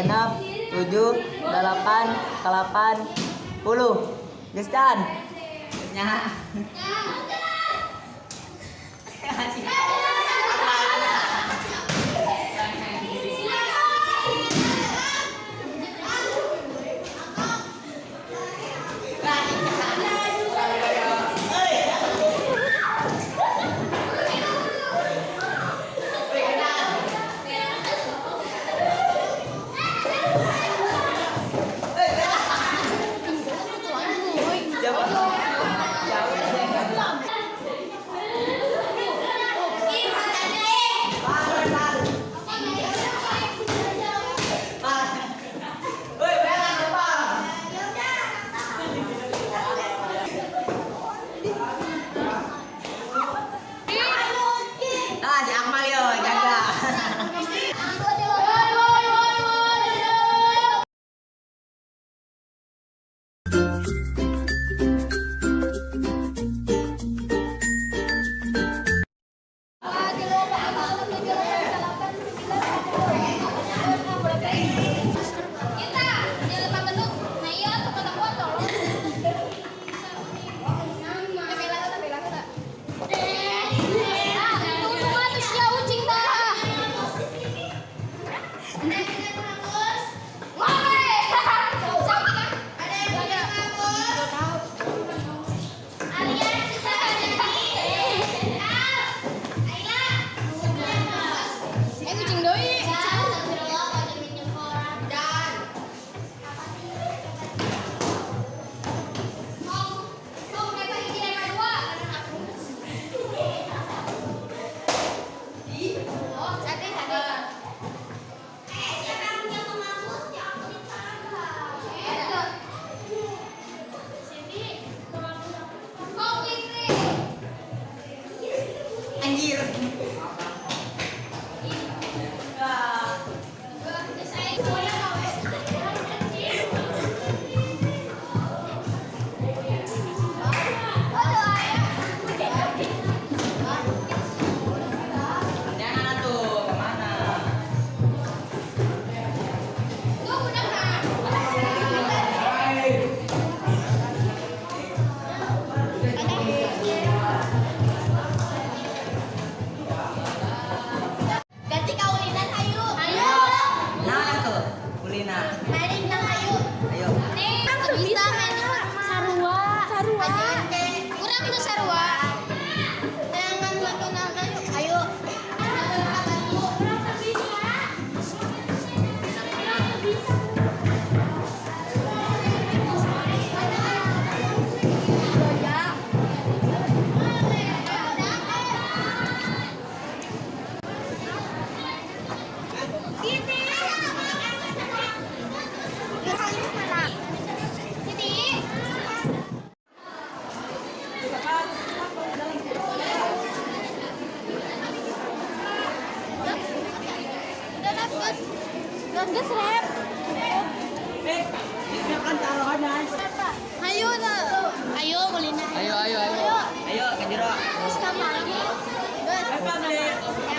6, 7, 8, 9, 10. Geus can? Nya. Ah, si Akmal yo, jaga. Kita jelema gendut. Nah iya atuh kata gua tolong. Tabela heula. Ah, tunggu atuh sia ucing tah. Ngobe. Ada yang menghapus? Alia, Ayla. Eh, kucing deui. Dan mau mereka hiji mereka dua. Oh, sate sate. Eh, siapa yang punya penghapus? Jangan Eh, Cindy, kau Fikri. Anjir. Jangan atuh, kemana? Ganti kaulinan ayo. Ayo. Nah, atuh, ulina. Main nang ayo. Ayo. Nih, bisa main Sarua. Sarua. Kurang tuh sarua. Jangan makan ayo. Ayo. Siti. Udah, Gus. Gus, Gus, rep. Ayo, ayo, Kulina. Ayo, ayo, ayo. Ayo, ke jero. Terus kamari. Gus.